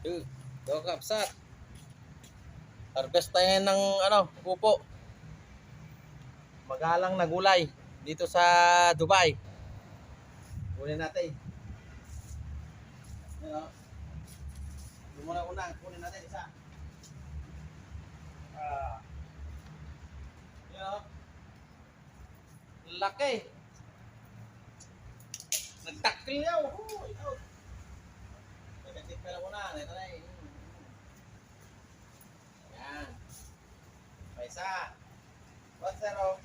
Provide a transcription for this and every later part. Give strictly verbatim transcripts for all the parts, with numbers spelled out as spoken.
Yo, kabsat. Harvest tayo ngayon ng, ano, upo. Magalang na gulay dito sa Dubai. Kunin natin. Yan, oh. Yung muna una, kunin natin isa. Ah. Yan, oh. Laki. Nagtakil yaw. Oh, ikaw. Nagkakit ka lang una. Ito na eh. Yan. May isa. One zero.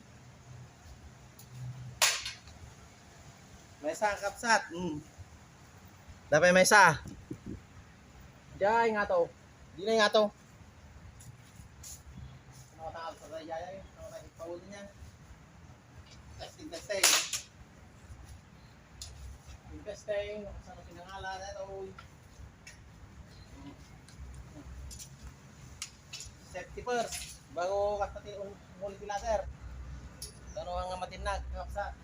May isa, kapsat. Hmm. Dapat may isa. Diyan nga to. Di na nga to. Ano ka tawag sa kaya? Ano ka tawag sa niya? Testing, testing. Testing, saan ang pinangalan? Ito. Safety first. Bago ka pati un-, umuli ti ladder. Ano nga matinag, kapsa?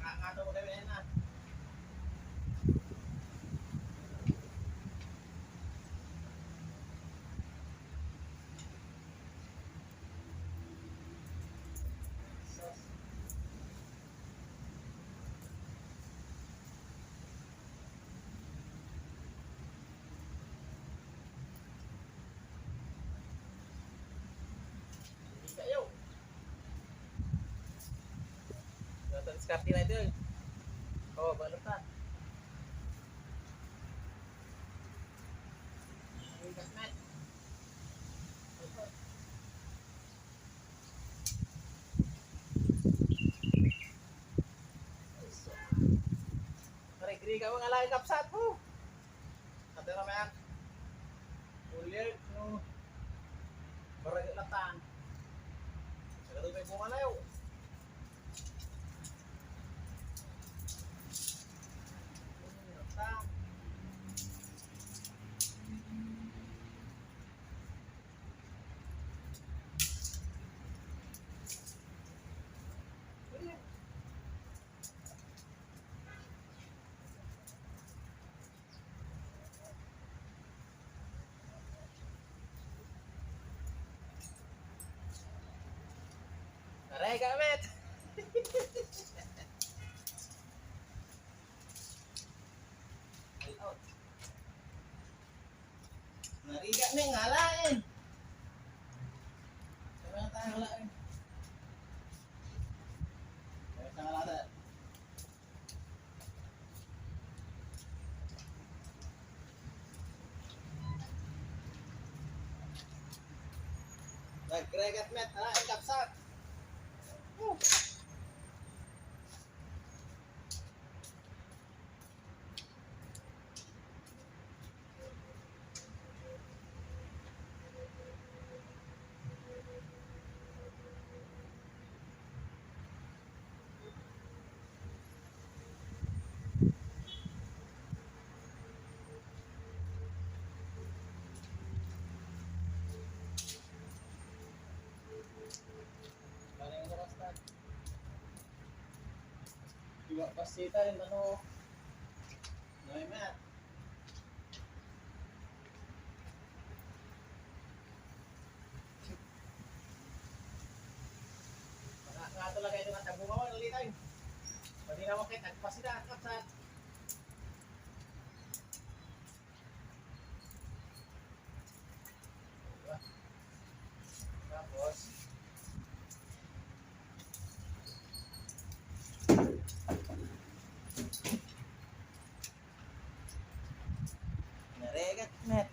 Ah, ah, ito mo gawin na. Kayo. Nata diskarte na ito, eh. Oh, balot na. Ang gasmet. Pare, griga mo nga lain kapsat mo. Ate na, Mac. Ulit, no. Barag latan. Sa kadugay bunga na yun. Aray, gamit! Narigat na yung ngalain. Kaya tayo ngalain. Kaya tayo ngalain. Nagregat met, ala, ang kapsat. Woo! Iwa pasita yung ano. Noy, Matt. Nga, nga talaga ito nga tabungan mo, nalita yun. Pwede naman kayo, tagpas sila, kapsat. Tapos, naregat na.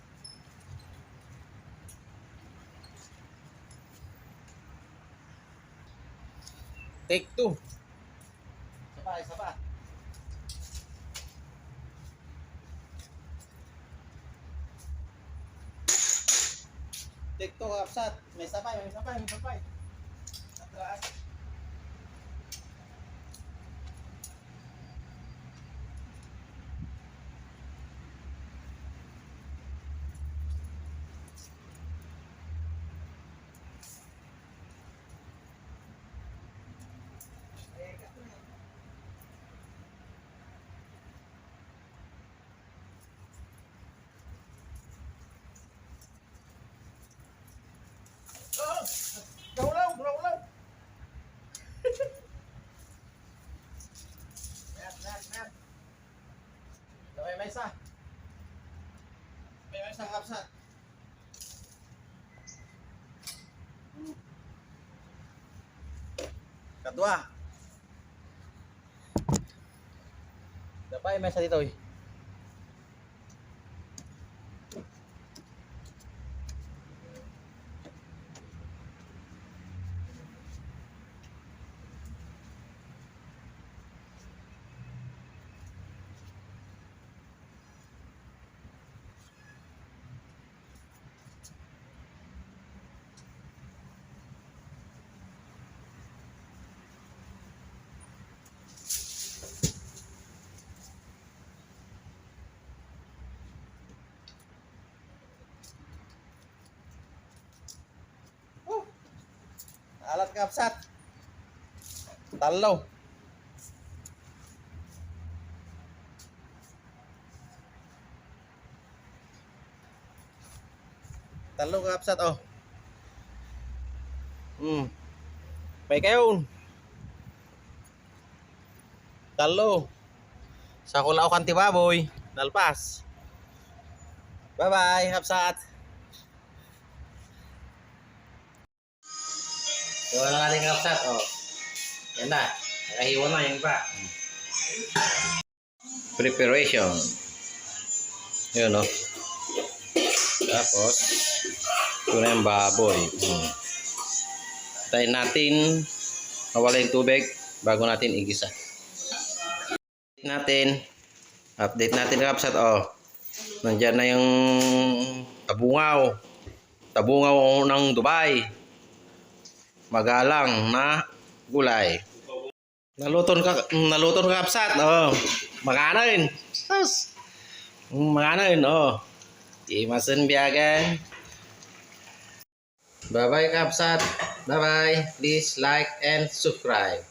Take two. Isa pa, isa pa. Take two, kapsat. May sabay, may sabay, may sabay. Atras. Naulaw, naulaw. Mer, mer, mer. Laway maysa. Laway maysa, kapsat. Kadua. Dapat may sa dito eh. Alat nga kapsat. Tallo. Tallo nga kapsat, oh. Hmm. Pay kayon. Tallo. Sa kulaw kan ti baboy. Nalpas. Bye-bye, kapsat. Hiwa na natin, kapsat, oh. Yan na. Nakahiwa na, yan pa. Preparation. Yun, oh. Tapos, ito na yung baboy. Hmm. Tayin natin, mawala yung tubig bago natin igisa. Natin. Update natin, kapsat, oh. Nandiyan na yung tabungaw. Tabungaw ng Dubai. Magalang na gulay. Naluton ka, naluton ka, kapsat, oh. Manganin. Sus. Manganin, oh. Di masin biyagan. Bye-bye, kapsat. Bye-bye. Please like and subscribe.